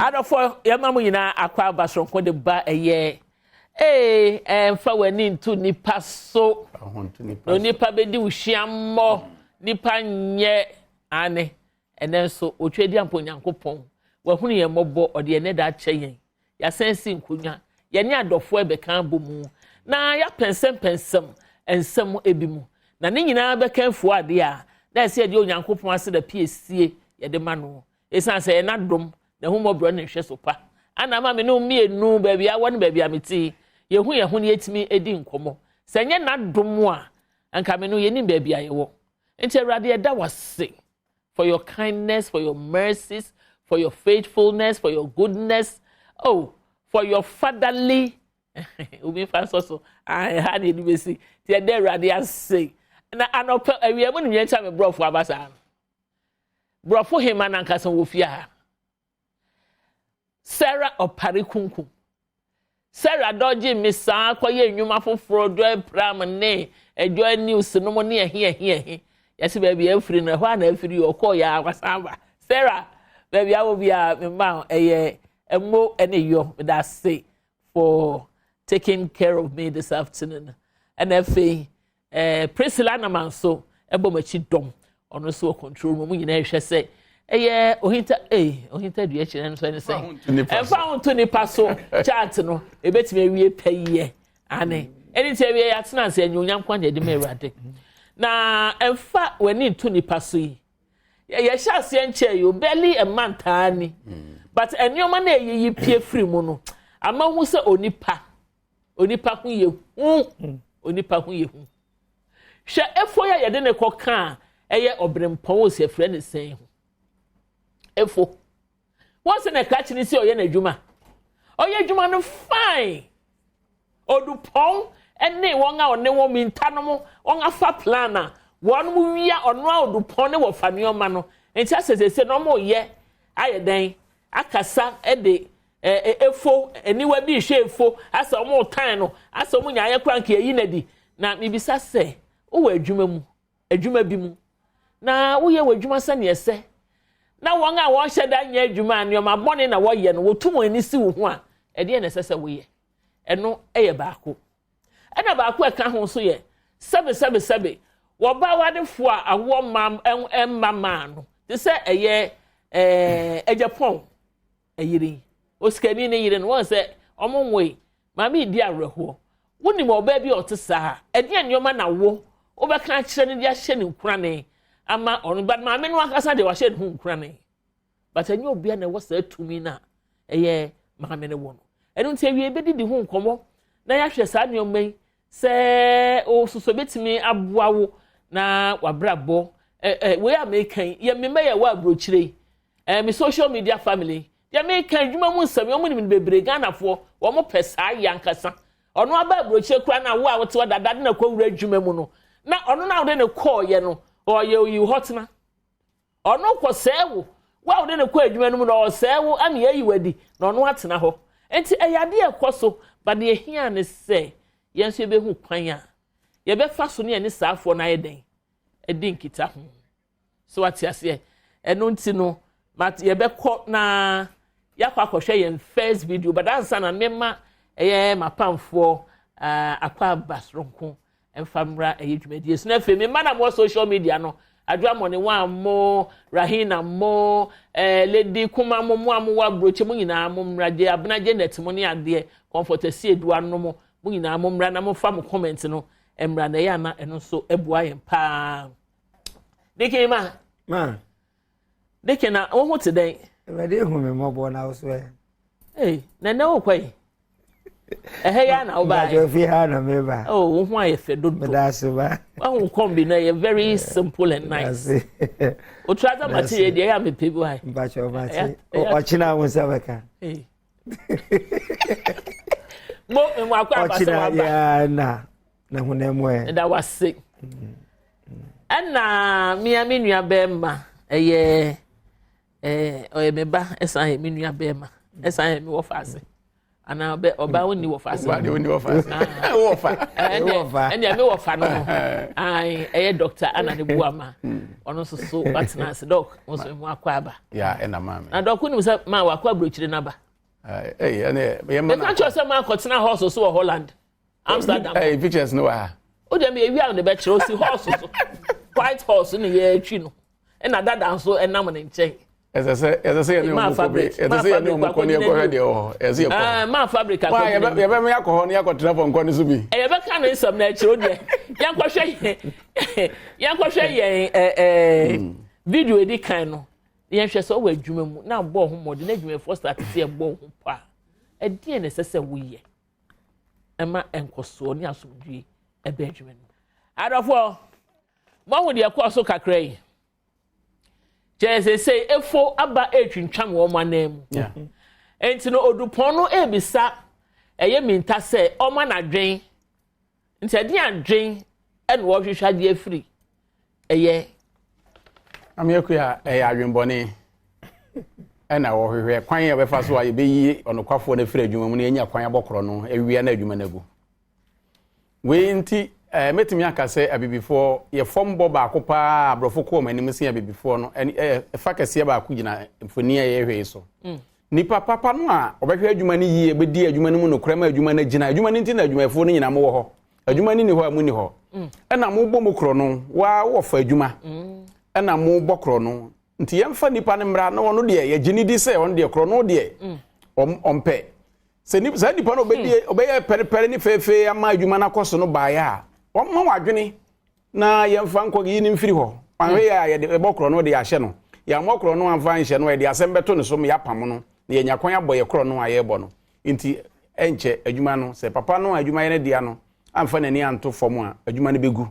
Adɔfoɔ, yɛma mo nyinaa akɔ aba soronko de ba ɛyɛ ee ɛmfa w'ani nto nipa so na onipa bɛdi wo hweammɔ. Nipa nyɛ ane. Ɛnɛ nso otwa di ampa, Onyankopɔn wahunu yɛn mmɔbɔ, ɔde yɛn da akyɛ yɛn, yɛasan si nkonnwa, yɛne adɔfoɔ ɛbɛka abɔ mu na yɛapɛnsɛmpɛnsɛm nsɛm ebi mu, na ne nyinaa bɛka afuo adeɛ a na ɛsɛ yɛde Onyankopɔn ase da piesie yɛde ma no, ɛsiane sɛ yɛn adom na ɛho ne nhwɛ so pa ana ama me ne mmienu baabi awɔ ne baabi a mete, yɛhu yɛn ho ne yɛtumi edi nkɔmmɔ. Sɛ nyɛ n'adom a, anka me no yɛnim baabi a yɛwɔ. Nti Awurade, yɛda wase for your kindness, for your mercies, for your faithfulness, for your goodness, oh, for your fatherly obi fa nso so ha na yɛde bɛsi. Nti yɛda Awurade ase. Na anɔpɛ awia mu ne yɛn me borɔfo aba saa no, borɔfo hema nankasa wɔ fie ha, Sarah Ɔpare Kunkum. Sarah dɔgye mi saa kɔyɛ nnwuma foforɔ, Joy Prime ne Joy News no mu ne ɛhe ɛhe ɛhe. Yɛsi baabi afiri no, ɛhɔ a na afiri, ɔkɔɔ yɛ awasa aba. Sarah, baabi awɔ bi a mma ɛyɛ ɛmo ɛne yɔ meda ase for taking care of me this afternoon. Ɛna afei Priscilla Anamanso ɛbɔ m'akyi dɔm, ɔno nso wɔ control room. Mu nyinaa ɛhwɛ sɛ ɛyɛ ohinta ohinta dua kyerɛ no so ɛne sɛ ɛnfa ho nto nipa so chat no ebetumi awie pɛyɛ ane. Ɛne ti awie yɛatena ase ɛnyɛ kwan na yɛde ma Awurade na ɛnfa w'ani nto nipa so yi. Yɛhyɛ aseɛ nkyɛn yi o, barely a month ani, but nneɛma na ɛyiyi pie firi mu no ama ho sɛ onipa ho yɛ hu, onipa ho yɛ hu. Hwɛ, efo yɛ yɛde ne kɔ kaa ɛyɛ ɔbrɛmpɔn wɔ si ɛfrɛ ne sɛn ho efo wɔn sɛ na krakye ne si ɔyɛ n'adwuma, ɔyɛ adwuma no fine. Odupɔn ɛne wɔn a ɔne wɔn minta no mo wɔn afa plan a wɔn mo wia ɔno a odupɔn ne wɔfa nneɛma no. Nti asɛsɛsɛ na wɔn yɛ ayɛ dɛn akasa ɛde ɛɛ efo aniwa bi hwɛ efo asɛ wɔn tan no asɛ wɔn nya ayɛ kora nka eyi na di. Na mibisa sɛ wowɔ adwuma mu, adwuma bi mu na woyɛ wɔ adwuma sɛnea ɛsɛ, na wɔn a wɔnhyɛ da nyɛ adwuma a nneɛma bɔne na wɔyɛ no wɔtu wɔn ani si wo ho a, ɛdeɛ na ɛsɛ sɛ woyɛ? Ɛno yɛ baako. Ɛna baako a ɛka ho nso yɛ sɛbe sɛbe sɛbe wɔba wadefoɔ a awoɔ mma mma maa no te sɛ ɛyɛ Agyapɔn ɛyere yi, osikani ne yere no, wɔn sɛ ɔmo nwoe, maame yi di awerɛhoɔ. Wonim ɔbaa bi a ɔte saa, ɛdeɛ nneɛma na wo wobɛka akyerɛ no de ahyɛ ne nkurane ama ɔno? But maame no ankasa deɛ, wahyɛ ne ho nkurane, but ɛnyɛ obia na ɛwɔ saa tumi no a ɛyɛ maame no wɔ no. Ɛno nti awie bɛdidi ho nkɔmmɔ na yɛahwɛ saa nneɛma yi sɛ ososo bɛtumi aboa wo na wabrabɔ. ɛ ɛ wei a meka yi yɛ mmemme yɛ wɔ aburokyire yi, me social media family yɛ meka adwuma mu nsɛm yɛ wɔn nim no bebree. Ghanafoɔ wɔn pɛ saa yɛ ankasa. Ɔno aba aburokyire kora na wo a wote hɔ dada de na kɔ wura adwuma mu no, na ɔno na wode ne kɔɔyɛ no, ɔyɛ oyi hɔ tena, ɔno kɔ sɛɛ wo. Wo a wode ne kɔ adwuma no mu na ɔsɛɛ wo ama yɛayi wadi na ɔno atena hɔ. Nti ɛyɛ adeɛ ɛkɔ so ba. Deɛ ehia ne sɛ yɛn nso yɛbɛhu kwan a yɛbɛfa so ne yɛne saafoɔ no ayɛ dɛn ɛdi nkita ho so wate aseɛ. Ɛno nti no but yɛbɛkɔ na yɛakɔ akɔhwɛ yɛn first video, but ansa na mema ɛyɛ mapamfoɔ akɔ aba soronko mfa mmra ɛyɛ dwumadie so. Na afei mema na mo social media no adwo amɔne wɔn a mo Rahina mo Lady Kuma mo a mo wɔ aburokyi mo nyinaa mo mmra gye Abena gye net mo ne adeɛ Comfort Asiedu ano mo nyinaa mo mmra na mo fa mo comment no mmra na ɛyɛ ana ɛno nso ɛboa yɛn paa. Dike ma. Ma. Dike, na wɔn ho te dɛn? Awurade ehu mi mmɔbɔ, na so ɛ. Ee, na ɛnɛ wɔ kɔ yi ɛhɛ yɛ ana ɔbaa yi? Mbàjɔ fi ha na mi ba. Oh, wo ho ayɛ fɛ dodo. Meda ase ba. Wahu kɔmbi na yɛ very simple and nice. O trouser material deɛ ɛyɛ a mepɛ bi wa. Mbàjɔ ɔbàkye ɔkyena ahu nsa bɛka. Mo mo akɔ aba sɛ waba. Ɔkyena yaa na honam mu ɛ. Ɛda wase. Ɛna mmea me nua bɛrima ɛyɛ ɔyɛ me ba, ɛsan yɛ me nua bɛrima, ɛsan yɛ me wɔ faase. Anaa bɛ ɔbaa wo ni wɔfa ase. Ɔbaa de wo ni wɔfa ase. Ah. Wɔfa. Ɛnna ɛnna mi wɔfa no no. Ayi ɛyɛ dɔkta ana ne bu ama. Ɔno nso so watena ase dɔk nso mu akɔ aba. Ya ɛna maame. Na dɔk nim sɛ maa wakɔ aburokyire n'aba. Ɛyi ɛnna yɛ mma na. Meka kyerɛ sɛ maa kɔtena hɔ so wɔ Holland. Amsterdam. Ɛyi pictures no wɔ ha. O deɛ mi ewia de bɛkyerɛ osi horse so white horse ne yɛ atwi no ɛna dada nso ɛnam ne nkyɛn. Ɛsɛ sɛ ɛsɛ sɛ yɛne ɔmo kɔ bi ɛsɛ sɛ yɛne ɔmo kɔ ne yɛkɔhwɛ deɛ wɔ hɔ ɛsɛ yɛkɔ hɔ. Maa fabric akɔ bi n'anim. Yɛbɛ mi akɔ hɔ ne yɛakɔ tena pɔnkɔ ne so bi. Yɛbɛka ne nsɛm na akyerɛ o deɛ yɛnkɔhwɛ yɛnkɔhwɛ yɛn ɛɛ video edi kan no yɛnhwɛ sɛ ɔwɔ adwuma mu na abɔ ɔho mmɔden na adwumayɛfoɔ start sɛ ɛbɔ ɔho pa ɛdeɛn na ɛsɛ sɛ woyɛ. Ɛma nkɔsoɔ ne asomdwie ɛbɛ adwuma no mu. Adɔfoɔ, moahu deɛ ɛkɔɔ so kakra yi? Kyerɛ seesei efo aba retwintwam wɔn anan mu. Enti no odupɔn no rebisa ɛyɛ minta sɛ ɔma n'adwen. Nti ɛde adwen ɛna wɔhwehwɛ adeɛ afiri ɛyɛ. Maame Akua, ɛyɛ adwenbɔne ɛna wɔhwehwɛ kwan a wɔbɛfa so a yɛbɛyi ɔnokwafoɔ no afiri adwuma mu na yɛanya kwan abɔ korɔ no awia na adwuma no agu. Wei nti ɛɛ mɛtumi aka sɛ abibifoɔ yɛ fam bɔ baako paa aborɔfo kɔ wɔn anim sen abibifoɔ no ɛne ɛɛ ɛfa kɛseɛ baako gyina mfoni a yɛhwɛ yi so. Mm. Nipa papa no a ɔbɛhwɛ adwuma no yie bɛdi adwuma no mu nokorɛ ma adwuma no agyina adwuma no nti na adwumayɛfoɔ no nyinaa mowɔ hɔ adwuma no ni hɔ a monni hɔ mm. ɛna mobɔ mu korɔ no waa wɔfa adwuma mm. ɛna mobɔ korɔ no nti yɛmfa nipa no mmra na ɔno deɛ yɛgye ne di sɛ ɔno deɛ korɔ no deɛ mm. ɔmpɛ sɛ saa nipa no ɔbɛdi ɔbɛyɛ pɛrepɛre ne feefee ama adwuma no akɔ so no baeɛ a wɔma wadwene na yɛmfa nkɔ yi no mfiri hɔ wanhwɛ yɛ a yɛde ɛbɔ korɔ no de ahyɛ no yɛammɔ korɔ no amfa nhyɛ no yɛde asɛm bɛto ne so ma yɛapam no na yɛnya kwan abɔ yɛ korɔ no a yɛrebɔ no nti ɛnkyɛ adwuma no sɛ papa no a adwuma yɛ ne dea no amfa n'ani anto fam a adwuma no bɛgu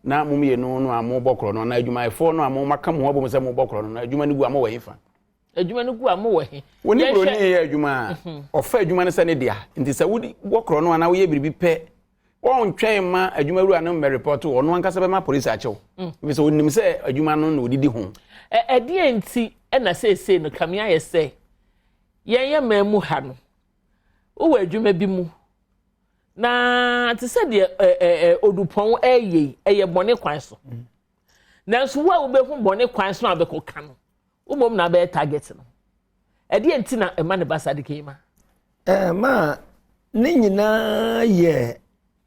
na mo mmienu no a mobɔ korɔ no anaa adwumayɛfoɔ no a momaka mo ho abom sɛ mobɔ korɔ no na adwuma no gu a mowɔ he fa adwuma no gu a mowɔ he wo ne buroni yɛ adwuma a mhm. ɔfa adwuma no sɛ ne dea nti sɛ wodi bɔ korɔ no anaa woyɛ biribi pɛ wɔntwɛn ma adwumawura no mmɛrepɔto ɔno ankasa bɛma polisi akyew mm. ɛfiri sɛ ɔnim sɛ adwuma no na ɔdidi ho ɛdeɛ nti ɛna seesei no kame ayɛ sɛ yɛn yɛ man mu ha no wowɔ adwuma bi mu na te sɛ deɛ ɛɛ odupɔn ɛyɛ yi ɛyɛ bɔne kwan so mm. nanso wo a wobɛhu bɔne kwan so a bɛkɔ ka no womom na abɛyɛ target no ɛdeɛ nti na ɛma ne ba saa de kɛyi ma. Ɛɛ ma ne nyinaa yɛ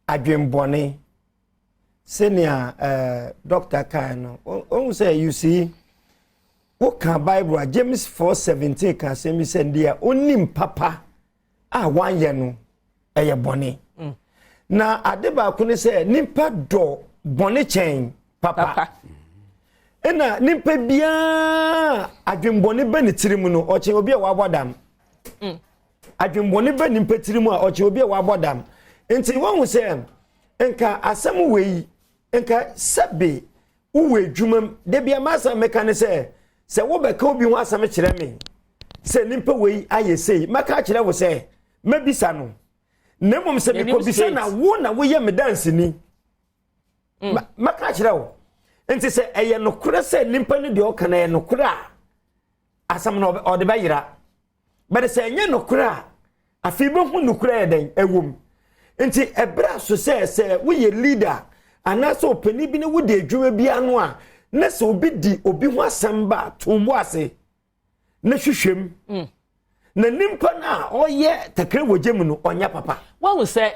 adwenbɔne sɛnea ɛɛ dɔkta kan no ohun sɛ you see woka bible a James 4:17 ka asɛm bi sɛ deɛ onim papa a wanyɛ no ɛyɛ bɔne mm. na ade baako ne sɛ nipa dɔ bɔne kyɛn papa ɛna nipa biara adwenbɔne bɛ ne tirim no ɔkyɛn obi a wabɔ dam mm. Adwemmɔne ba nipa tirim a ɔkyɛ obi a wabɔ dam. Nti wɔhu sɛ nka asɛm wei nka sɛbe wowɔ adwuma mu da bia m'asɛm meka ne sɛ sɛ wobɛka obi ho asɛm kyerɛ me sɛ nipa wei ayɛ sei mɛka akyerɛ wo sɛ mɛbisa no na mmom sɛ mekɔbisa na wo na woyɛ me danseni mm. mɛka akyerɛ wo nti sɛ ɛyɛ nokorɛ sɛ nipa no deɛ ɔka no ɛyɛ nokorɛ a asɛm no ɔde bɛyera But sɛ ɛnyɛ nokorɛ a, afei bɛhu nokorɛ yɛ dɛn ɛwɔ mu. Nti ɛberɛ aso sɛ sɛ woyɛ leader anaasɛ ɔpanin bi ne wode adwuma bi ano a, na sɛ obi di obi ho asɛm ba a, to bo ase na hwehwɛ mu. Mm. Na nipa no a ɔyɛ takra wɔ gya mu no, ɔnyɛ papa. Wahu sɛ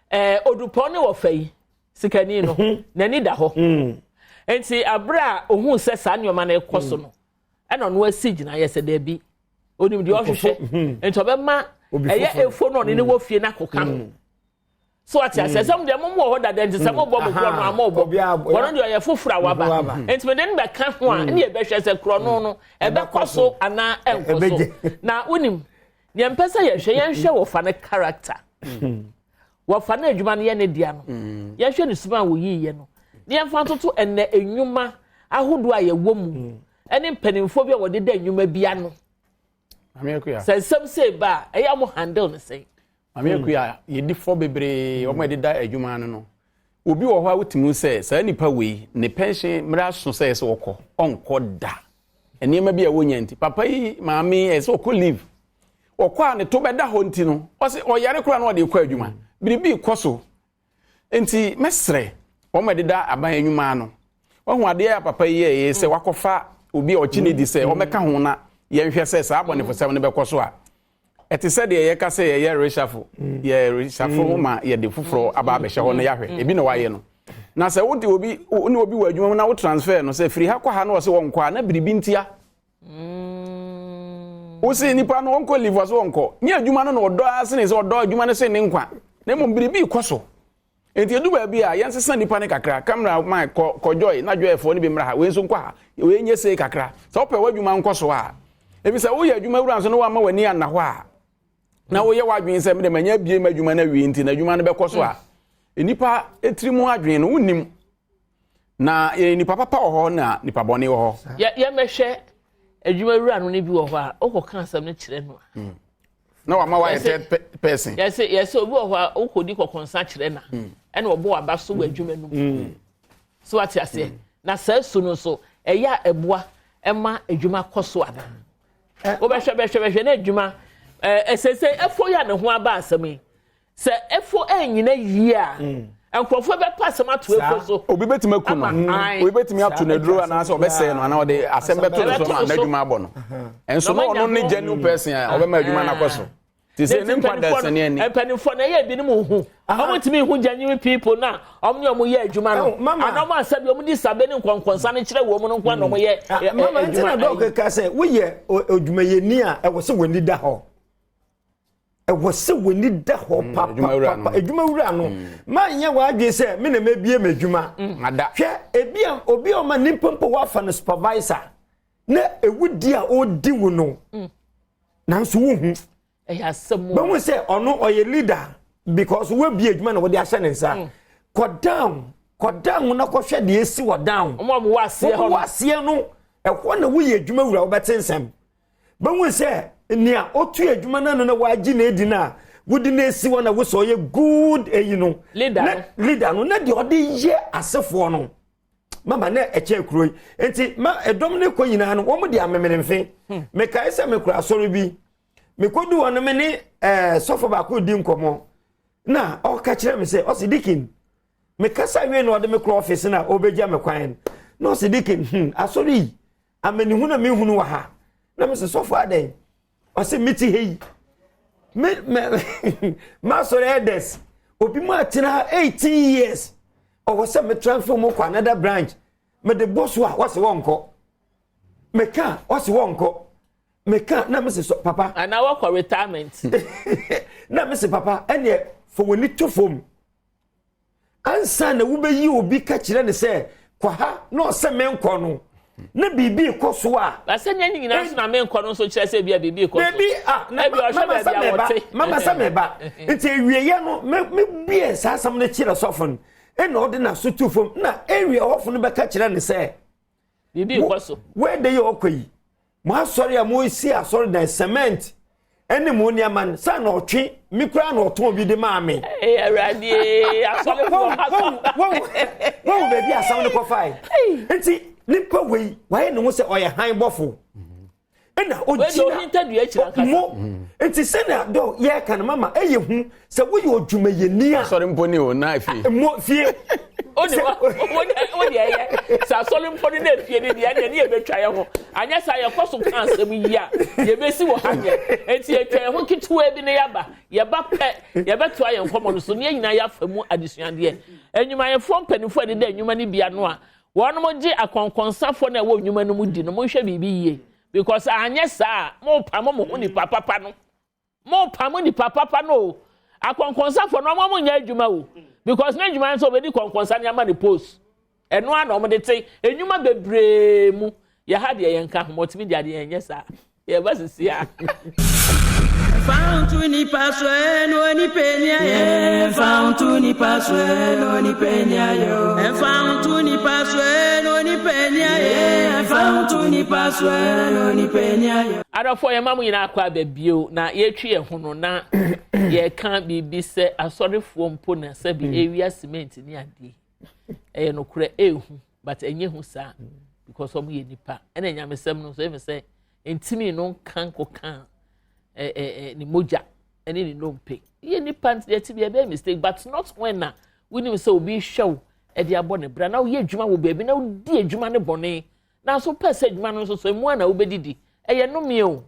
eh, odupɔn ne wɔfa yi, sikani no, mhm. n'ani da hɔ. Mm. Nti abere a ohun sɛ saa nneɛma no rekɔ so mm. no, ɛna ɔno asi gyinaeɛ sɛ daabi onim deɛ ɔhwehwɛ hmm. nti ɔbɛma ɛyɛ efo no ɔne ne wɔ fie no akɔka ho hmm. so ate aseɛ sɛ mo deɛ mo wɔ hɔ dada nti sɛ mo bɔ mo korɔ no a mo bɔ wɔn deɛ ɔyɛ foforɔ a waba nti mo de no bɛka ho a ɛne yɛbɛhwɛ sɛ korɔ no no ɛbɛkɔ so anaa ɛnkɔ so na wonim deɛ mpɛ sɛ yɛhwɛ yɛnhwɛ wɔfa no character wɔfa no adwuma no yɛ ne dea no mm. yɛhwɛ ne suma a wɔyiiɛ no na yɛmfa ntoto ɛnɛ nnwuma ahodoɔ a yɛwɔ mu mm. ɛne mpanimfoɔ bi a wɔde da nnwuma bi ano sɛ nsɛm sɛ ba a ɛyɛ a wɔn handle ne sɛn. Maame Akua yɛdi fɔ bebree wɔn a yɛde da adwuma ano no obi wɔ hɔ a wotumi sɛ saa nipa wei ne pɛnhyɛn mmerɛ aso sɛ ɛsɛ ɔkɔ ɔnkɔ da nneɛma bi a wɔnya nti papa yi maame ɛsɛ ɔkɔ leave. Ɔkɔ a ne to bɛda hɔ nti no, ɔse ɔyare koraa na ɔde kɔ adwuma. Biribi rekɔ so. Nti mɛsrɛ wɔn a ɛdeda aban nnwuma ano. Wahu adeɛ a papa yi yɛɛyɛ sɛ wakɔfa obi a ɔkye ne di sɛ ɔmmɛka ho na yɛnhwɛ sɛ saa abɔnefosɛm no bɛkɔ so a. Ɛte sɛ deɛ yɛka sɛ yɛyɛ reshuffle, yɛ reshuffle ma yɛde foforɔ aba abɛhyɛ hɔ na yɛahwɛ. Ebi na wayɛ no. Na sɛ wode obi, wo ne obi wɔ adwuma mu na wo transfer no sɛ firi ha kɔ ha na ɔse wɔnkɔ a, na biribi ntia. Wose nipa no ɔnkɔ leave ɔse ɔnkɔ. Nyɛ adwuma no na ɔdɔ ara sene sɛ ɔdɔ adwuma no sen ne nkwa. Na mmom biribi rekɔ so. Enti edu baabi a yɛnsesa nipa no kakra. Camera man kɔ kɔ Joy na Joy foɔ no bi mmra ha. Wei nso nkɔ ha. Wei nyɛ sei kakra. Sɛ wopɛ w'adwuma nkɔ so a. Efisɛ woyɛ adwuma wura nso na woamma w'ani anna hɔ a, na woyɛ w'adwene sɛ mede manya abie m'adwuma no awie nti na adwuma no bɛkɔ so a, nnipa tiri mu adwene no wonnim. Na yɛ nipa papa wɔ hɔ na nipa bɔne wɔ hɔ. Yɛ yɛmɛhwɛ adwuma wura no no bi wɔ hɔ a wokɔka asɛm no kyerɛ no a. Hmm. Na wama wayɛ third person. Yɛsɛ yɛsɛ obi wɔ hɔ a wokɔdi kɔkɔnsa kyerɛ na hmm. ɛna ɔbɔ waba so wɔ adwuma no mu. Hmm. So wate aseɛ. Na saa su no nso ɛyɛ a ɛboa ɛma adwuma kɔ so anaa. Wobɛhwɛ bɛhwɛ bɛhwɛ na adwuma ɛɛ ɛsɛsɛ ɛfo yɛ a ne ho aba asɛm yi. Sɛ efo annyina yie a, mm. nkurɔfoɔ bɛpa asɛm ato efo so. Obi bɛtumi aku no, obi bɛtumi ato no aduro anaasɛ ɔbɛsɛe no anaa ɔde asɛm bɛto no so ma n'adwuma abɔ no. Nso na ɔno ne genuine person a ɔbɛma adwuma no akɔ so. Te sɛ ne nkwa da sani ani. Mpanimfoɔ na ɛyɛ ebinom hu. Wɔn ntumi hu genuine people na wɔn ne wɔn yɛ adwuma no. Ana wɔn asɛ bi wɔn di sabe ne nkɔnkɔnsa no kyerɛ wɔn no nko na wɔn yɛ adwuma. Mama nti na dɔw keka sɛ woyɛ odwumayɛni a ɛwɔ sɛ wɔn ani da hɔ. Ɛwɔ sɛ w'ani da hɔ mm, papapapa adwuma wura no mm. manyɛ w'adwene sɛ me na mabie m'adwuma mm. hwɛ ebi a obi a ɔma nipa mpo wafa no supervisor na ewu di a ɔredi wo no nanso wohu bɛhu sɛ ɔno ɔyɛ leader because wabie adwuma na wɔde ahyɛ ne nsa kɔ down kɔ down na kɔhwɛ deɛ esi wɔ down wɔn a wɔwɔ aseɛ no ɛhɔ na woyɛ adwuma wura wɔbɛte nsɛm. Bɛhu sɛ nea ɔtu adwuma no ano na wagye no adi no a wode no asi hɔ na wosɛ ɔyɛ good eyi no leader leader no na deɛ ɔde yɛ asefoɔ no mama na ɛkyɛ kuro yi nti ma ɛdɔm no kɔ nyinaa no wɔn de amemene mfe hmm. mekae sɛ mekura asɔre bi mekɔdu hɔ no me ne ɛɛ eh, sɔfo baako di nkɔmɔ na ɔka kyerɛ me sɛ ɔsi dikin mekasa wie na ɔde me kura ɔfisi na ɔbɛgya me kwan na ɔsi dikin hmm asɔre yi Amanehunu a mehunu wɔ ha. Na mese sɔfo adɛn? Ɔse mete ha yi. Me me masɔre elders. Obi mu atena ha 18 years. Ɔwɔ sɛ me transfer mu kɔ another branch. Mede bɔ so a wɔse wɔnkɔ. Meka wɔse wɔnkɔ. Meka na mese sɔ papa. Ana wɔkɔ retirement. Na mese papa ɛneɛ fa w'ani to fam. Ansa na wobɛyi obi ka kyerɛ no sɛ kɔ ha na ɔsɛ menkɔ no na biribi rekɔ so a. Na sɛ nyɛ nyinaa nso na menkɔ no nso kyerɛ sɛ ebi a biribi rekɔ so. Dabi a na mama sɛ meba mama sɛ meba nti awieɛ no mebue saa asɛm no kyerɛ sɔfo no ɛna ɔde n'aso tu fam na area hɔfo no bɛka kyerɛ no sɛ biribi rekɔ so. Wɛde yɛ ɔkɔ yi mo asɔre a mosi asɔre dan cement ɛne mo nneɛma no sɛ na ɔtwe me koraa na ɔtɔn bi de maa me. Awurade asɔre fo wɔn baabi asɛm no kɔfae nti nipa wei wayɛ ne ho sɛ ɔyɛ han bɔfo ɛna ogyina mo nti sɛnea dɔ yɛka no mama ɛyɛ hu sɛ woyɛ odwumayɛni a. Asɔre mpo ni o na efie. Mo fie. O de o de ɛyɛ sɛ asɔre mpo ni na efie ni deɛ ɛdeɛ ne yɛbɛtwa yɛn ho anyɛ saa yɛkɔ so ka asɛm yi a yɛbɛsi wɔ ha nyɛ eti yɛtwa yɛn ho ketewa bi na yɛaba yɛba pɛ yɛbɛtoa yɛn nkɔmɔ no so ne yɛn nyinaa yɛafa mu adesuadeɛ nnwumayɛfoɔ mpanimfoɔ a ɛdeda nnwuma no bi ano a wɔn gye akɔnkɔnsafoɔ na ɛwɔ nnwuma no mu di no monhwɛ biribi yie because anyɛ saa a mo pamo mo ho nipa papa no. Mo pamo nipa papa no o. Akɔnkɔnsafo no ɔmo nyɛ adwuma o. Because ne adwuma nso obedi kɔnkɔnsa ne ama ne post. Ɛno ara na ɔmo de te enyuma bebree mu. Yɛ ha deɛ yɛn ka ho multimedia deɛ yɛn nyɛ saa. Yɛ ba sisi a. Fa nto nipa so ɛ na onipa ni ayɛ. Fa nto nipa so ɛ na onipa ni ayɛ o. Fa nto nipa so ɛ na onipa ni ayɛ. Fa nto nipa so ɛ na onipa ni ayɛ. Adɔfoɔ yɛma mo nyinaa akɔ aba bio na yɛretwi yɛn ho no na yɛreka biribi sɛ asɔrefoɔ mpo na sɛbi mm. ewia cement ne adeɛ ɛyɛ nokorɛ ehu but ɛnyɛ hu saa because wɔn yɛ nipa ɛna nyamesɛm no nso ɛmi sɛ ntumi no nka nkɔka. ɛɛ ɛɛ ne mogya ɛne ne nnompe. Yɛ nipa nti yɛte bi ɛbɛyɛ mistake, but not when na wonim sɛ obi hwɛ wo ɛde abɔ ne bra na woyɛ adwuma wɔ baabi na wodi adwuma ne bɔne, nanso pɛ sɛ adwuma no nso so emu a na wobɛdidi. Ɛyɛ nnome o,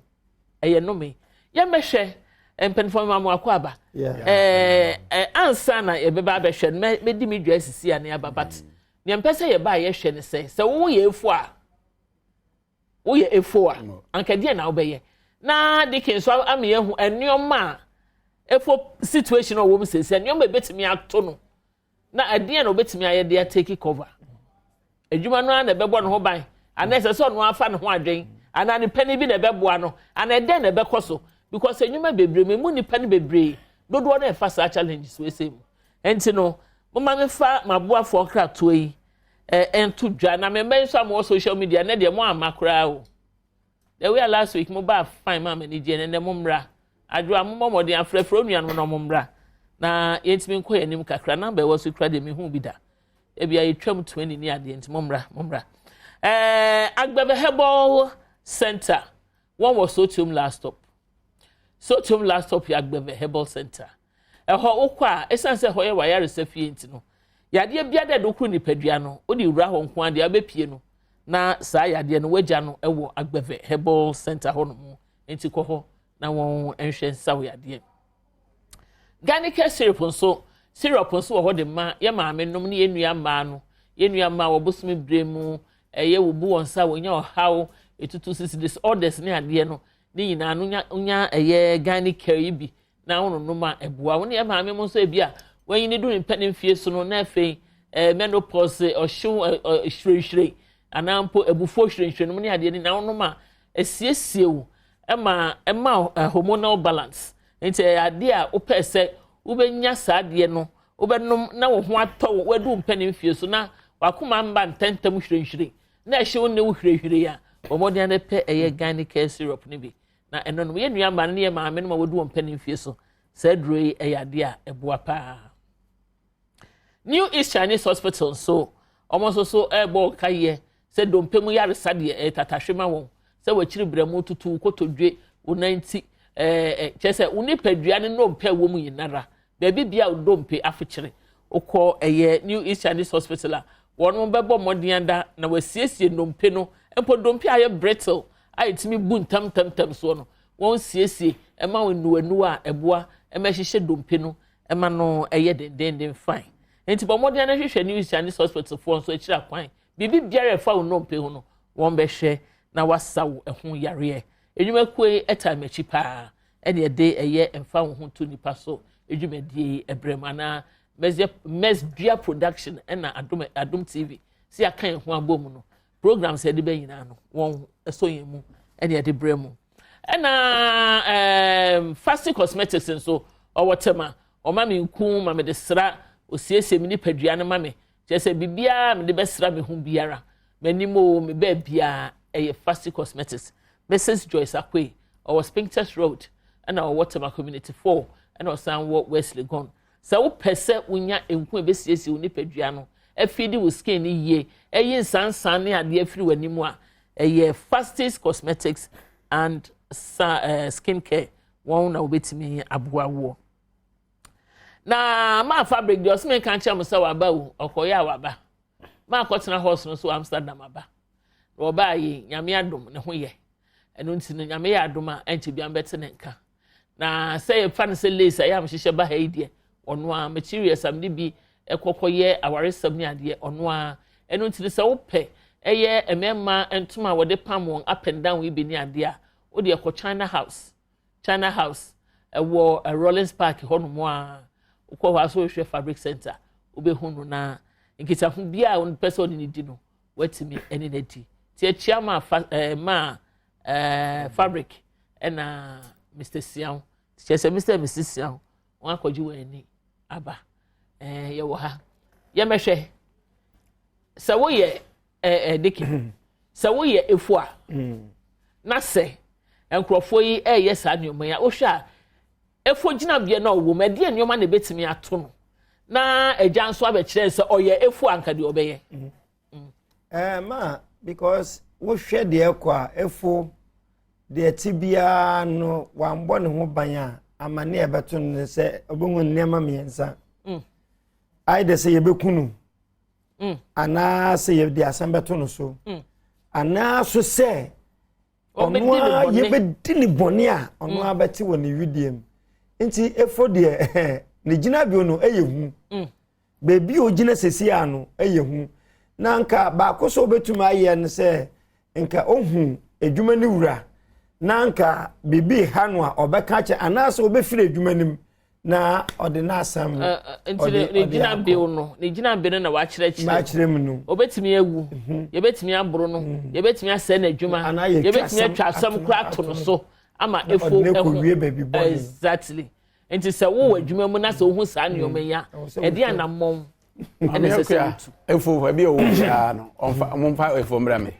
ɛyɛ nnome. Yɛmmɛhwɛ mpanyinfoɔ ma mo akɔ aba ɛɛ ansa na yɛbɛba abɛhwɛ no. Mɛdi mi dwa asisi a ne aba, but nea mpɛ sɛ yɛba a yɛhwɛ ne sɛ woyɛ efo a, woyɛ efo a, anka deɛ na wobɛyɛ na Dikin nso ama yɛhu nneɛma a efo situation a ɔwɔ mu sɛsɛ, nneɛma ebetumi ato no na ɛdeɛ na obetumi ayɛ de atake cover. Adwuma no ara na ɛbɛbɔ ne ho ban, anaa ɛsɛ sɛ ɔno afa ne ho adwen, anaa ne panyin bi na ɛbɛboa no, anaa ɛdɛn na ɛbɛkɔ so? Because nnwuma bebree mu, emu nipa no bebree dodoɔ no ɛfa saa challenges wɔ ɛsɛ mu. Nti no, mo ma mi fa m'aboafoɔ nkratoɔ yi ɛnto dwa na mɛ mbɛn nso a mo wɔ social media ne deɛ, mo ama koraa o. The way last week mo ba fine ma m'ani gye ne nɛ. Mo mmra adwo a, mo mmɔ mmɔden afrɛfrɛ onuanom na mo mmra na yɛntumi nkɔ yɛn anim kakra. Number ɛwɔ so kura deɛ, mehu bi da, ebi a yɛtwam 20 ne adeɛ, nti mo mmra, mo mmra. Agbɛbɛ Herbal Center, wɔn wɔ Sotium Last Stop. Sotium Last Stop yɛ Agbɛbɛ Herbal Center. Ɛhɔ wokɔ a, ɛsiane sɛ ɛhɔ yɛ wayaresa fie nti no, yadeɛ bia dɛ de wokoro nipadua no, wode wura hɔ nko adeɛ abɛpie no na saa yadeɛ no wagya no wɔ Agbɛvɛ Herbal Center hɔ nom. Nti kɔ hɔ na wɔn nhwɛ nsa wɔ yadeɛ. Ganica syrup nso, syrup nso wɔ hɔ de ma yɛ maame nom ne yɛn nua mmaa no. Yɛn nua mmaa wɔ bosom bere mu, ɛyɛ wɔbu wɔn nsa, wɔnya ɔhaw, etutu sisi, disorders ne adeɛ no ne nyinaa no, nya ɛyɛ Ganica yi bi na wɔn nom a, ɛboa wɔn. Yɛ maame mo nso, ebi a wɔnyi ne du ne mpɛ ne mfie so no, na afei menopause, ɔhyew, ɛ ɛ hwirenhwiren anaa mpo ebufuo hwirenhwiren no mu ne adeɛ ne na wɔnom a, esiesie wo, ɛma hormonal balance. Nti ɛyɛ adeɛ a wopɛ sɛ wobɛnya saa adeɛ no, wobɛnom na wo ho atɔ wo, wadu mpɛ ne mfie so na wakoma mba ntɛntɛm hwirenhwiren na ɛhyɛ wo ne wo hwirehwire a, wɔn mmɔden ano pɛ ɛyɛ Gynaecare syrup no bi na ɛno no, yɛn nua mmaa no ne yɛn maame no ma wɔdu wɔn mpɛ ne mfie so. Saa duro yi ɛyɛ adeɛ a ɛboa paa. New East Chinese Hospital nso, wɔn nso so ɛrebɔ ɔkayɛ sɛ dompe mu yaresa deɛ, ɛyɛ tatahwe ma wɔn sɛ wɔakyiri brɛmu tutu, kotodwe, wɔn nan ti, ɛɛ kyerɛ sɛ wɔn nipadua ne nnompe a ɛwɔ mu nyinara, baabi bia a dompe afekyere, wokɔ ɛyɛ New East Chinese Hospital a, wɔn bɛbɔ mmɔden ada na wɔasiesie nnompe no, mpo dompe a ayɛ brittle a yɛtumi bu ntamtamtam soɔ no, wɔn siesie ɛma wɔn nnuanuwa a ɛboa ɛma ɛhyehyɛ dompe no, ɛma no ɛyɛ dendenden fine. Nti bɔ mmɔden no hwehwɛ New East Chinese Hospital foɔ nso akyiri akwan. Biribi biara ɛfa wo nnompe ho no, wɔn bɛhwɛ na wasa wo ɛho yareɛ. Edwumakuo yi ɛta m'akyi paa, ɛna ɛde ɛyɛ mfa wo ho to nipa so edwumadie yi ɛbrɛ mu, anaa Mesdua Production ɛna Adom TV si aka yɛn ho abɔ mu no, programs yɛde bɛ nyinaa no, wɔn ɛsɔ yɛn mu ɛna yɛde brɛ mu. Ɛna Fasti Cosmetics nso ɔwɔ Tema, ɔma mi nku ma mi de sra, osiesie mi nipadua no ma mi, kyerɛ sɛ biribiara mi de bɛsra mi ho biara, m'anim o, mi bɛɛ biara, ɛyɛ Fasti Cosmetics. Mrs Joyce Akoe, ɔwɔ Spintex Road, ɛna ɔwɔ Tema Community 4, ɛna ɔsan wɔ West Legon. Sɛ wopɛ sɛ wonya nku a ebesiesie wo nipadua no, afidi wo skin no yie, ɛyi nsansan ne adeɛ afiri w'anim a, ɛyɛ Fastest Cosmetics and sa skin care, wɔn na wɔbɛtumi aboa woɔ. Na maa fabric deɛ, ɔsɛ nka nkyɛn mo sɛ waba o, ɔkɔyɛ a waba, maa kɔtena horse no so wɔ Amsterdam aba na ɔbaa yi. Nyame adom, ne ho yɛ. Ɛno nti no, Nyame yɛ adom a, ɛnkyɛ bi ambɛte ne nka. Na sɛ yɛfa no sɛ lace a yɛ a mehyehyɛ ba ha yi deɛ, ɔno a materials a mede bi ɛkɔkɔ yɛ awaresɛm ne adeɛ, ɔno a. Ɛno nti no, sɛ wopɛ ɛyɛ mmarima ntoma a wɔde pam wɔn up and down yi bi ne adeɛ a, wode ɛkɔ China House. China House ɛwɔ Rollins Park hɔnom a, wokɔ hɔ aso hwehwɛ Fabric Center, wobɛhu no na nkitaho bi a wɔpɛ sɛ ɔne ne di no, watumi ɛne no adi. Ti akyia ma fa ɛɛ ma fabric ɛna Mr Siaw, kyerɛ sɛ Mr and Mrs Siaw, wɔn akɔgye wɔn ani aba. Yɛwɔ ha, yɛmɛhwɛ sɛ woyɛ ɛɛ ɛɛ deke, sɛ woyɛ efu a, na sɛ nkurɔfoɔ yi ɛɛyɛ saa nneɛma yi a, wohwɛ a, efo gyinabea na ɔwɔ mu, ɛdeɛ nneɛma na ebetumi ato no na agya nso abɛkyerɛ sɛ ɔyɛ efu anka deɛ ɔbɛyɛ? Ma because wohwɛ deɛ kɔ a, efo. Deɛ ɛte biara no, wambɔ ne ho ban a, amane a ɛbɛto no ne sɛ ɔbɛhu nneɛma mmiɛnsa. Ayɛ dɛ sɛ yɛbɛku no, anaasɛ yɛde asɛm bɛto no so, anaaso sɛ ɔno a yɛbɛdi ne bɔne a ɔno a bɛte wɔ ne wedeɛ mu. Nti efo deɛ ne gyinabea no yɛ hu. Baabi a ogyina sɛsi a no yɛ hu. Na nka baako sɛ obɛtumi ayɛ no sɛ nka ohu adwuma no wura na nka biribi ha no a ɔbɛka kyɛ anaasɛ ɔbɛfiri adwuma no mu na ɔde n'asɛm no. Nti ne gyina bew no ne gyina be no na wakyerɛkyerɛ wakyerɛ mu no. Obetumi awu, yɛbɛtumi aboro no, yɛbɛtumi asɛe n'adwuma, yɛbɛtumi atwa asɛm koraa ato no so ama efo ɛho. Exactly. Nti sɛ wowɔ adwuma mu na sɛ wohu saa nneɛma yi a, ɛde anammɔn ɛna ɛsɛ sɛ wotu. Efo ebi a ɔwɔ biara no ɔnfa ɔmfa efo mmra mi.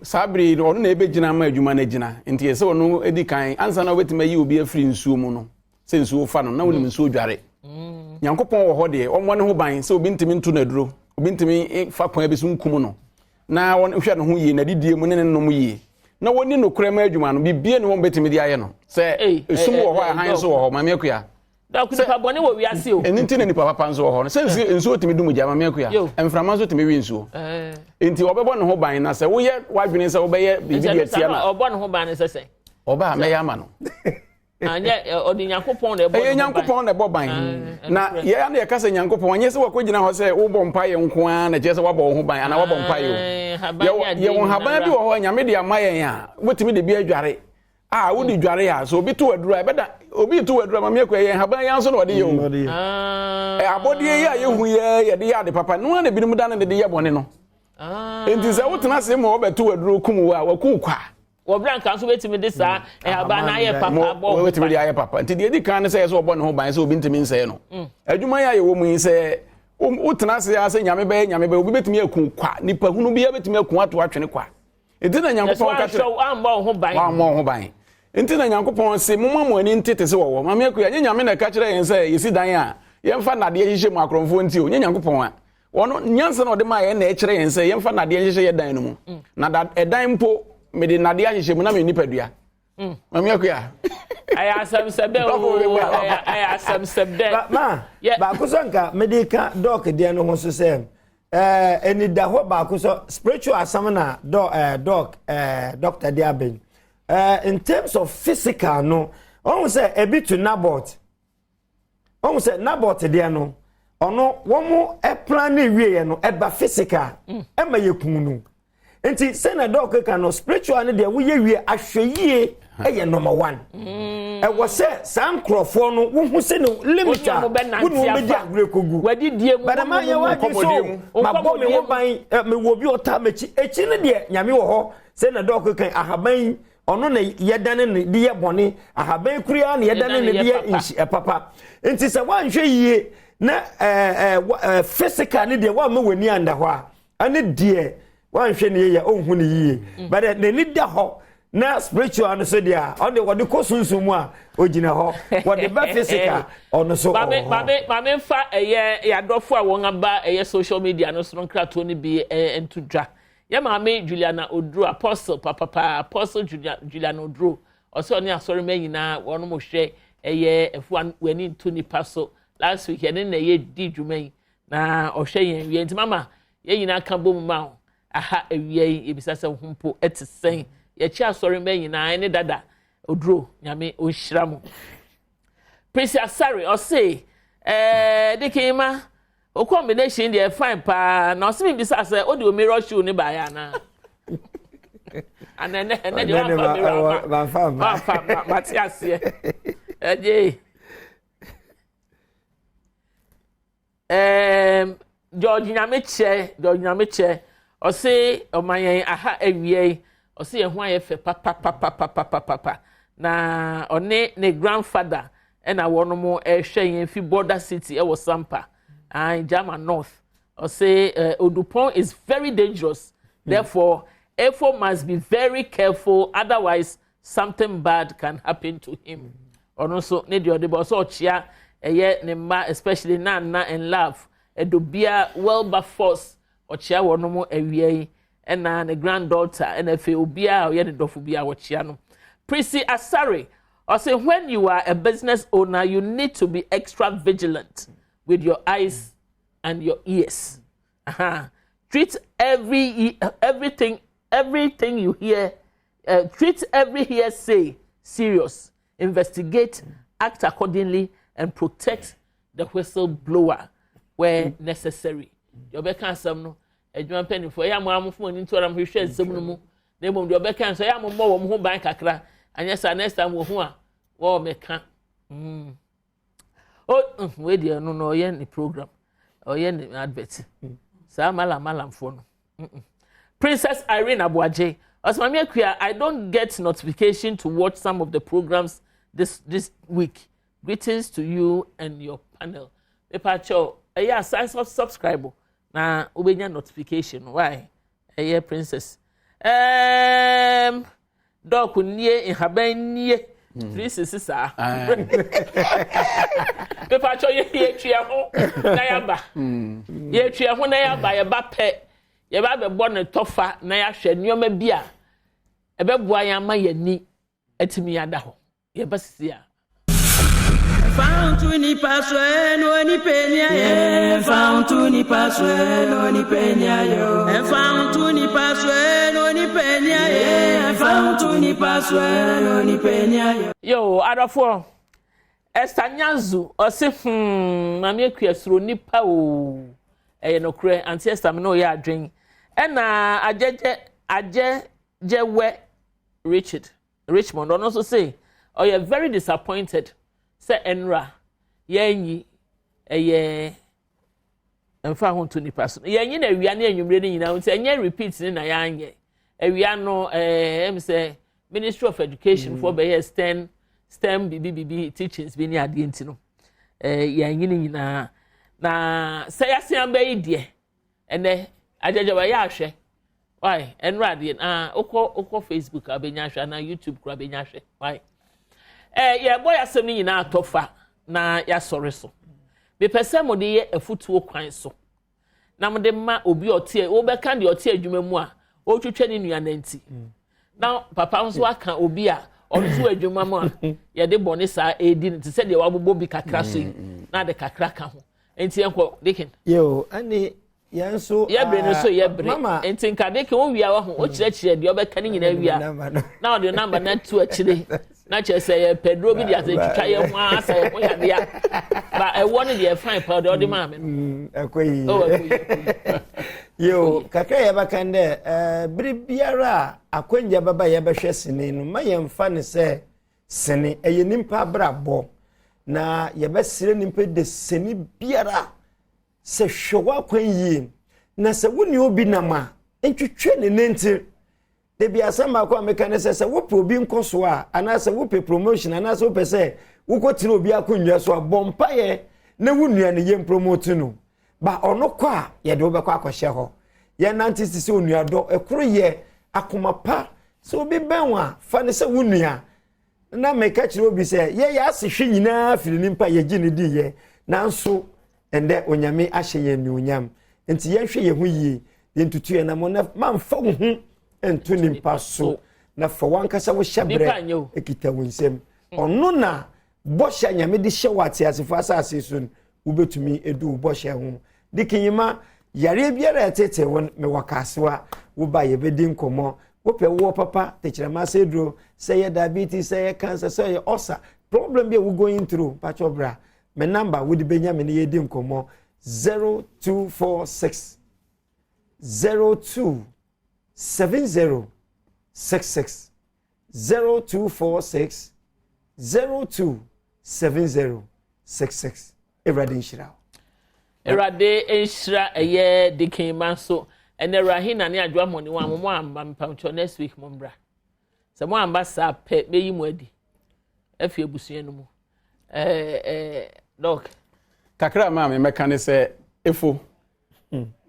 Saa bere yi no ɔno na ebegyina ama adwuma no agyina nti ɛsɛ ɔno edi kan ansa na ɔbɛtumi ayi obi afiri nsuo mu no sɛ nsuo fa no na wonim nsuo dware. Nyankopɔn wɔ hɔ deɛ ɔmmɔ ne ho ban sɛ obi ntumi nto no aduro, obi ntumi fa kwan bi so nkum no na wɔhwɛ ne ho yie n'adidie mu ne ne nom yie na wɔni nokorɛ ma adwuma no bibie ne wɔn bɛtumi de ayɛ no sɛ esum wɔ hɔ a hann nso wɔ hɔ. Maame Akua. Dɔk, nipa bɔne wɔ wiase o. Ɛno nti na nipa papa nso wɔ hɔ no. Sɛ nsuo nsuo tumi dum gya, Maame Akua. Mframa nso tumi wi nsuo. Nti ɔbɛbɔ ne ho ban na sɛ woyɛ w'adwene sɛ wobɛyɛ biribi de atia no. Ɔbɔ ne ho ban ne sɛ sɛn? Ɔba a mɛyɛ ama no. Anyɛ ɔde Nyankopɔn na ɛbɔ ne ho ban. Ɛyɛ Nyankopɔn na ɛbɔ ban. Na yɛn na yɛka sɛ Nyankopɔn anyɛ sɛ wakɔgyina hɔ sɛ wobɔ mpaeɛ nko ara na kyerɛ sɛ wabɔ wo ho ban anaa wabɔ mpaeɛ o. Yɛwɔ nhaban bi wɔ hɔ a Nyame de ama yɛn a wobɛtumi de bi adware. A wode dware a sɛ obi to aduru a ɛbɛda obi to aduru a Maame Akua yɛn nhaban yɛn nso na ɔde yɛ o. Abɔdeɛ yi a yɛhu yɛ yɛde yɛ ade papa no ara na ebinom da no de yɛ bɔne no. Nti sɛ wotena ase ma wɔbɛto aduro kum wo a waku kwa. Wɔ berɛ a nka nso bɛtumi de saa nhaban no ayɛ papa abɔ ho ban. Wɔbɛtumi de ayɛ papa. Nti deɛ ɛdi kan ne sɛ ɛsɛ ɔbɔ ne ho ban sɛ obi ntumi nsɛe no. Adwuma yi a yɛwɔ mu yi sɛ wotena ase ara sɛ nyame bɛyɛ nyame bɛyɛ obi bɛtumi aku kwa nipa hunu biara bɛtumi aku ato atwene kwa. Nti na Nyankopɔn ka kyerɛ wammɔ wo ho ban. Wammɔ wo ho ban. Nti na Nyankopɔn se momma mo ani nte te sɛ wɔwɔ. Maame Akua, nyɛ Nyame na ɛka kyerɛ yɛn sɛ yɛsi dan a yɛmfa nnadeɛ nhyehyɛ mu akorɔmfoɔ nti o, nyɛ Nyankopɔn a. Ɔno, nyansa na ɔde maa yɛn na ɛkyerɛ yɛn sɛ yɛmfa nnadeɛ nhyehyɛ yɛ dan no mu. Na da, ɛdan mpo, mede nnadeɛ ahyehyɛ mu na me nipadua. Maame Akua. Ɛyɛ asɛm sɛ dɛ o, ɛyɛ asɛm sɛ dɛ. Ma, baako sɛ nka mede ka dɔk deɛ no ho so sɛ, ɛɛ anidahɔ baako sɛ spiritual asɛm na dɔ ɛɛ dɔk ɛɛ doctor de abɛn. Ɛɛ in terms of physical no, ɔhu sɛ ebi to Nabot. Ɔhu sɛ Nabot deɛ no, ɔno wɔn plan ne wieɛ no ɛba physical ɛma yɛ kun no. Nti sɛ na dɔk ka no spiritual no deɛ woyɛ wie ahwɛ yie ɛyɛ number one. Ɛwɔ sɛ saa nkurɔfoɔ no wohu sɛ ne limit a wo ne wɔn bɛdi agorɔ ekogu. Bɛdɛma yɛ wadwi so mabɔ me ho ban mewɔ obi ɔtaa m'akyi akyi no deɛ Nyame wɔ hɔ sɛ na dɔk kan ahaban yi ɔno na yɛdane no de yɛ bɔne ahaban koro ara na yɛdane no de yɛ nhy papa nti sɛ woanhwɛ yie na ɛɛ ɛɛ physical ne deɛ woamma w'ani anda hɔ a ɛne deɛ woanhwɛ ne yie a ɔnhu ne yie but n'ani da hɔ na spiritual no so deɛ a ɔno deɛ wɔde kɔ sunsun mu a ogyina hɔ wɔde bɛ physical ɔno so ɔwɔ hɔ. Maame maame nfa ɛyɛ yadɔfo a wɔn aba ɛyɛ social media no so no nkratoɔ no bi nto dwa. Yɛ maame Juliana Oduro, Apostle papapaa, Apostle Juliana Oduro, ɔsɛ ɔne asɔremma nyinaa wɔn mo hwɛ ɛyɛ ɛfo w'ani nto nipa so. Last week yɛne na ɛyɛ di dwuma yi na ɔhwɛ yɛn wia nti mama yɛn nyinaa ka bom ma wo aha awia yi yɛbisa sɛ ho mpo ɛte sɛn. Yɛkyi asɔremma nyinaa ɛne dada Oduro, Nyame ɔnhyira mo. Prissy Asare ɔse ɛɛ dikin ma O combination deɛ fine paa na ɔsi mi bisa sɛ o de o mirror shoe ne baayɛ anaa ana ɛnɛ ɛnɛ deɛ wamfa mirror ama wamfa ma ma te aseɛ ɛgye ɛɛm George Nyamekyɛ George Nyamekyɛ ɔsi ɔma yɛn aha awia yi ɔsi yɛn ho ayɛ fɛ papapapapapapa na ɔne ne grandfather Ɛna wɔnom ɛrehwɛ yɛn fi border city ɛwɔ Sampa, ae, Jama North. Ɔse eh, Odupɔn is very dangerous, therefore Efo must be very careful otherwise something bad can happen to him. Ɔno nso ne deɛ ɔde ba ɔsɛ ɔkyea ɛyɛ ne mma especially Nana and Love, Ɛdobia, Wilberforce, ɔkyea wɔnom awia yi. Ɛna ne granddaughter, ɛna afei obiara a ɔyɛ ne dɔfo bi a wɔkyea no. Prissy Asare ɔsɛ, "When you are a business owner, you need to be extra vigilant with your eyes and your ears. Treat everything you hear, treat every hearsay serious, investigate, act accordingly and protect the whistleblower where necessary." Deɛ ɔbɛka asɛm no, adwuma mpanimfoɔ, ɛyɛ amo amofo ani nto ara hwehwɛ nsɛm no mu, na mmom deɛ ɔbɛka nso, ɛyɛ amo mmɔ wɔn ho ban kakra, anyɛ saa, next time wɔ ho a wɔwɔ mɛka. O wei deɛ no na ɔyɛ ne program, ɔyɛ ne advert saa malam malamfoɔ no. Princess Irene Abuaje ɔsɛ, "Maame Akua, I don't get notification to watch some of the programs this week. Greetings to you and your panel." Mepa ɛyɛ asan subscribe na wobɛnya notification. Why ɛyɛ Princess Doc nie nhaban nie 360 saa. Mepa kyɛw, yɛ yɛtua ho na yɛaba, yɛtua ho na yɛaba. Yɛba pɛ, yɛba abɛbɔ ne tɔfa na yɛahwɛ nneɛma bi a ɛbɛboa yɛn ama yɛn ani atumi ada hɔ. Yɛba sisi a. Fa nipa so no nipa ni ayɛ. Fa nipa so no nipa ni ayɛ. Fa nipa so no nipa ni ayɛ. Fa nipa so no nipa ni ayɛ. Yo, adɔfoɔ, Esther Nyanzu ɔsi, "Maame Akua, soro nipa o." Ɛyɛ nokorɛ, Auntie Esther, mi na ɔyɛ adwen. Ɛna Agyegye Agyegyewɛ Richard Richmond, ɔno nso say ɔyɛ very disappointed sɛ ɛnura yɛnyi ɛyɛ mfa ho nto nipa so, yɛnyi na awia ne anwummerɛ no nyinaa, nti ɛnyɛ repeat ne na yɛanyɛ awia no. Sɛ Ministry of Education foɔ bɛyɛ STEM bibi bibi teachings bi ne adeɛ, nti no yɛnyi ne nyinaa. Na sɛ yɛase aba yi deɛ, ɛnɛ agyagya wɔyɛ ahwɛ why ɛnura adeɛ ah wokɔ Facebook a, wobɛnya ahwɛ, anaa YouTube kora bɛnya ahwɛ. Why yɛbɔ yɛasɛm no nyinaa atɔ fa na yɛasɔre so. Mepɛ sɛ mo de yɛ afutuo kwan so na mo de ma obi a ɔte, wobɛka deɛ ɔte adwuma mu a ɔretwitwa ne nua nanti, na papa nso aka obi a ɔno nso wɔ adwuma mu a yɛde bɔne saa edi no, te sɛ deɛ wabobɔ bi kakra so yi, na de kakra ka ho. Nti yɛnkɔ, Deacon. Yo, ɛne yɛn nso. Yɛbere no so yɛbere. Mama. Nti nka Deacon wo wia wɔ ho, wokyerɛkyerɛ deɛ ɔbɛka ne nyinaa wia na ɔde number no ato akyire, na kyerɛ sɛ yɛ pɛduro bi de ase twitwa yɛn ho asa yɛn ho yadeɛ ba ɛwɔ no deɛ, fine pa deɛ ɔde maa me no. Ɛkɔ yie. Oh, ɛkɔ yie, ɛkɔ yie. Yo, kakra yɛbɛka dɛ bere biara a akwanya bɛba yɛbɛhwɛ sini no, ma yɛmfa ne sɛ sini ɛyɛ nipa abrabɔ, na yɛbɛsrɛ nipa de sini biara sɛ hwɛ w'akwan yie, na sɛ wo ne obi nam a, ntwitwe ne nanti. Debi asɛm baako a meka ne sɛ wopɛ obi nkɔ so a, anaasɛ wopɛ promotion, anaasɛ wopɛ sɛ wokɔtena obi akonnwa so a, bɔ mpayɛ na wo nua no yɛ promote no ba. Ɔno kɔ a, yɛde wobɛkɔ akɔhyɛ hɔ. Yɛnante te sɛ onuadɔ ɛkoro yɛ akoma pa. Sɛ obi bɛn wo a, fa ne sɛ wo nua. Na meka kyerɛ obi sɛ yɛyɛ ase hwe nyinaa firi nipa yɛgye ne diiɛ, nanso ɛndɛ Onyame ahyɛ yɛn anuonyam, nti yɛnhwɛ yɛn ho yie, yɛntutu yɛn nam na mamfa wo ho nto nipa so, na fa wankasa wo hyɛ Nipa berɛ nyɛ o. ekita wo nsam. Ɔno na bɔhyɛ a Nyame de hyɛ wɔ ateasefo asase so no, wobɛtumi edu wo bɔhyɛ ho de kenyima. Yareɛ biara a ɛtete wo no, mewɔ kaasewa, woba yɛbɛdi nkɔmmɔ. Wopɛ woɔ papa tɛkyerɛma sɛ duro, sɛ yɛ diabetes, sɛ yɛ cancer, sɛ yɛ ulcer, problem bi a wo going through, mpakyɛw bra. Me number wode bɛnya me ne yɛdi nkɔmmɔ, 0246 02 70 66, 0246 02 70 66. Awurade nhyira wo. Awurade nhyira. Ɛyɛ Deacon ma nso ɛnɛ Rahina ne Adwoa Mɔne wɔn a mo amba, mpamkyɛw, next week mo mbra. Sɛ mo amba saa pɛ, meyi mo adi afi abusua no mu. ɛɛ ɛɛ Doc. Kakra maa me mɛka ne sɛ efo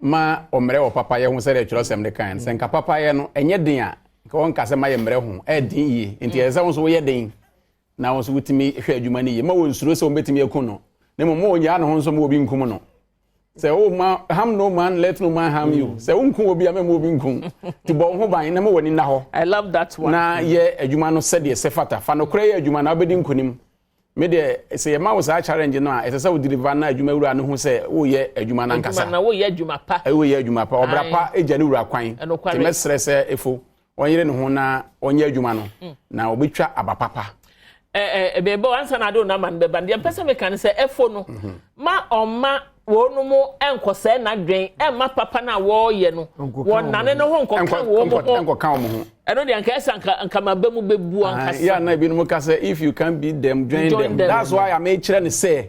ma ɔmmerɛ wɔ papayɛ ho, sɛdeɛ twerɛsɛm de kan sɛ nka papayɛ no ɛnyɛ den a, nka wɔnka sɛ mayɛ mmerɛ ho ɛyɛ yie. Nti ɛsɛ sɛ wo nso woyɛ den na wo nso wotumi hwɛ adwuma no yie ma wɔnsuro sɛ wɔbɛtumi aku no, na mmom ma wɔnyaa ne ho nso ma obi nkum no. Sɛ o ma harm no man, let no man harm you. Sɛ wonku obi a, mɛma obi nku. Nti bɔ wo ho ban na ma w'ani nna hɔ. I love that one. Na yɛ adwuma no sɛdeɛ ɛsɛ fata. Fa nokorɛ yɛ adwuma na wobɛdi nkonim. Me deɛ, sɛ yɛma wo saa challenge no a, ɛsɛ sɛ wo deliver na adwuma wura no hu sɛ woyɛ adwuma no ankasa. Adwuma na woyɛ adwuma pa. Woyɛ adwuma pa. Ɔbra pa gya ne wura kwan. Ɛnokware. Nti mɛsrɛ sɛ Efo, ɔnyere ne ho na ɔnyɛ adwuma no, na ɔbɛtwa aba papa. Mebɔ ansa na ade wo nama no bɛba no, deɛ mpɛ sɛ meka ne sɛ ɛfo no, ma ɔmma wɔnom nkɔsɛe n'adwen, ɛmma papa no a wɔreyɛ no, wɔnnane ne ho nkɔka wɔn ho. Nkɔka wɔn ho. Ɛno deɛ anka ɛsɛ anka anka maba mu bɛbu ankasa. Yeah, na ebinom ka sɛ if you can't beat them, join them. That's why amekyerɛ ne sɛ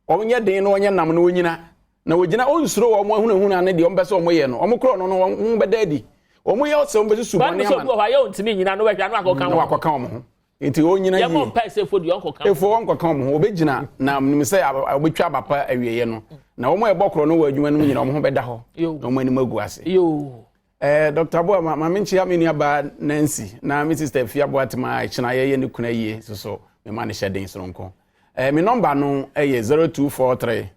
wɔnyɛ den na wɔnyɛ nam na wɔnyina. Na wɔgyina, ɔnsuro wɔn ahunahuna ne deɛ wɔmpɛ sɛ wɔyɛ no. Wɔn korɔ no no, wɔn ho bɛda adi. Wɔn yɛ sɛ wɔbɛsusu bɔne ama no. Bible sɛ obi wɔ hɔ a yɛ ɔntumi nyina no, wɔhwɛ ano akɔka wɔn. Na wakɔka wɔn ho. Nti ɔnyina yie. Yɛmmɔ mpae sɛ efo deɛ ɔnkɔka wɔn. Efo ɔnkɔka wɔn ho. Ɔbɛgyina na nim sɛ ɔbɛtwa aba pa awieɛ no. Na wɔn a ɛbɔ korɔ no wɔ adwuma no mu nyina wɔn ho bɛda hɔ. Na wɔn anim agu ase. Eh, Dr. Aboa, ma, ma menkyia me nuabaa Nancy na me sister Afia Boatema a ɛkyena yɛyɛ ne kuna yie soso mema no hyɛ den soronko. Eh, me nɔmba no yɛ 0243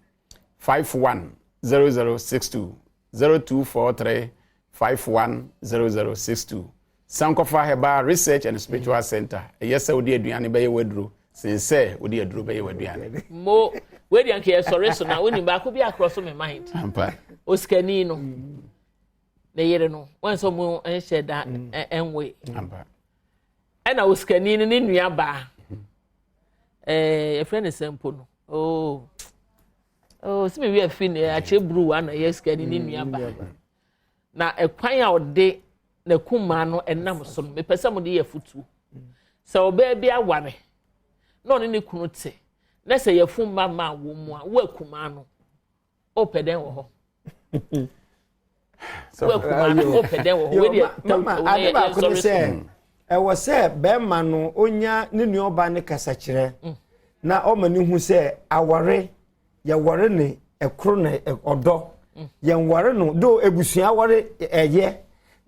510062, 0243 510062. Sankɔfa Herbal Research and Spiritual Center. Ɛyɛ sɛ wode aduane bɛyɛ w'aduro sen sɛ wode aduro bɛyɛ w'aduane. Mo, wei deɛ nka yɛsɔre so na wonim baako bi akorɔ so me mind. Ampa. Osikani no. Ne yere no wɔn sɛ wɔn nhyɛ da nwoe. Ɛna osikani no ne nua baa yɛfrɛ ne sɛ mpo no oo oo sɛ mi wi afi ne akyɛ buruwa na ɛyɛ sikani ne nua baa na ɛkwan a ɔde n'akumaa no ɛnam so no, mepɛ sɛ mo de yɛ futuo sɛ ɔbaa bi aware na ɔne ne kunu te na sɛ yɛfun mma mma wɔn mu a, wo akumaa no wopɛ dɛn wɔ hɔ? Wo akuma no, wopɛ dɛn wɔ hɔ? Wei deɛ mama ade baako ne sɛ ɛwɔ sɛ bɛrima no onya ne nua ɔba ne kasakyerɛ na ɔma ne hu sɛ aware yɛware ne ɛkoro na ɔdɔ yɛnware no do ebusua aware ɛyɛ,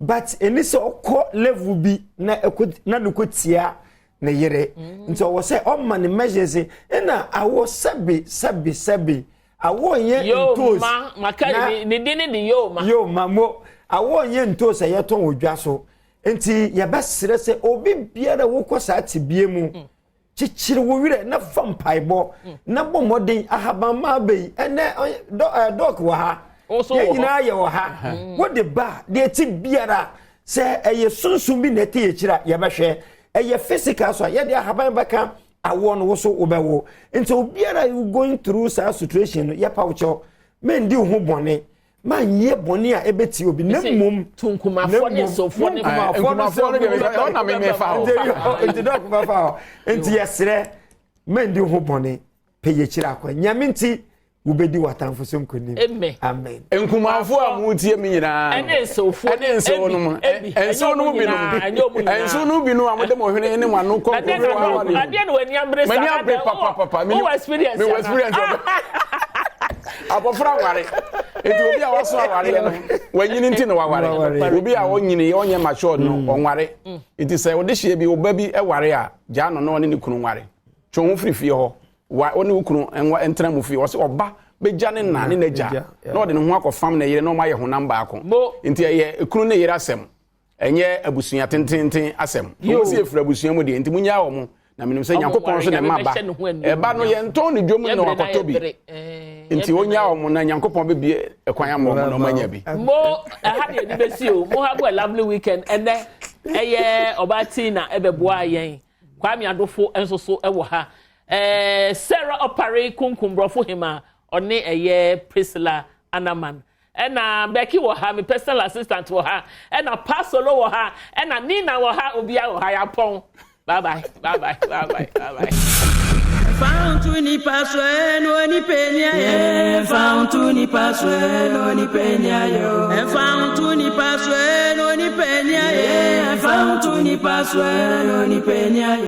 but ɛni sɛ ɔkɔ level bi na ɛkɔ na ne kɔ tia ne yere. Nti ɔwɔ sɛ ɔma ne measures ɛna awɔ sɛbi sɛbi sɛbi awɔ nyɛ ntoos. Yoo ma maka ne din ne de yoo ma. Yoo ma mo awɔ nyɛ ntoos a yɛtɔn wɔ dwa so. Nti yɛbɛsrɛ sɛ obi biara wokɔ saa tebea mu, kyekyere wo werɛ na fa mpaebɔ na bɔ mmɔden. Ahabamma abɛyi ɛnɛ dɔk wɔ ha, yɛn nyinaa yɛ wɔ ha. Wode ba deɛ ti biara sɛ ɛyɛ sunsun bi na ɛte yɛ akyiri a, yɛbɛhwɛ. Ɛyɛ physical so a, yɛde ahaban bɛka awoɔ no wo so wobɛwo. Nti obiara you going through saa situation no, yɛpa wo kyɛw, mendi wo ho bɔne, manyɛ bɔne a ɛbɛtie obi, na mmom tunkumafoɔ ne nsofoɔ ne nkumafoɔ no sɛ ɔna me mefa hɔ. Nti dɔk bɛfa hɔ. Nti yɛserɛ, mendi wo ho bɔne, pɛ yɛkyiri akɔ Nyame nti wobɛdi w'atamfo so nkonim. Amen. Amen. Nkumanfo a motie me nyinaa ɛne nsewfoɔ ɛne nsew no mu, nsew no mu binom, nsew no binom a mode mo hwene ne mo ano kɔ nkurɔfoɔ aware mu. Adeɛ na w'ani abere saa. M'ani abere papapapa. Wowɔ experience. Mewɔ experience. Abɔfra nware nti obi a waso awareɛ no wanyini nti na waware. Obi a ɔnyini ɔnyɛ mature no ɔnware. Nti sɛ ɔde hyia bi ɔba bi ware a, gyaa no na ɔne ne kunu nware. Twe ho firi fie hɔ wa ɔne wo kunu nwa ntena mu fie. Ɔsɛ ɔba bɛgya ne na ne n'agya na ɔde ne ho akɔfam ne yere na ɔma ayɛ honam baako. Nti ɛyɛ kunu ne yere asɛm, ɛnyɛ abusua tententen asɛm. Wɔn si efiri abusua mu deɛ nti munyaa wɔn na menim sɛ Nyankopɔn nso na ɛma ba ɛba no yɛntɔn ne dwom na wakɔtɔ bi. Nti onyaa wɔn na Nyankopɔn bɛbie ɛkwan ama wɔn na wɔn anya bi. Mo ɛha deɛ ɛde bɛsi o. Mo have a lovely weekend. Ɛnɛ ɛyɛ ɔbaa Tina ɛbɛboa yɛn. Kwame Adofo nso so wɔ ha. Sarah Opare Kunkum Borɔfo Hema ɔne ɛyɛ Priscilla Anaman. Ɛna Becky wɔ ha, me personal assistant wɔ ha. Ɛna Pasolo wɔ ha, ɛna Nina wɔ ha, obiara wɔ ha, yɛapɔn. Bye bye, bye bye, bye bye, bye bye. Fa nipa so no nipa ni aye. Fa nipa so no nipa ni aye. Fa nipa so no nipa ni aye. Fa nipa so no nipa ni aye.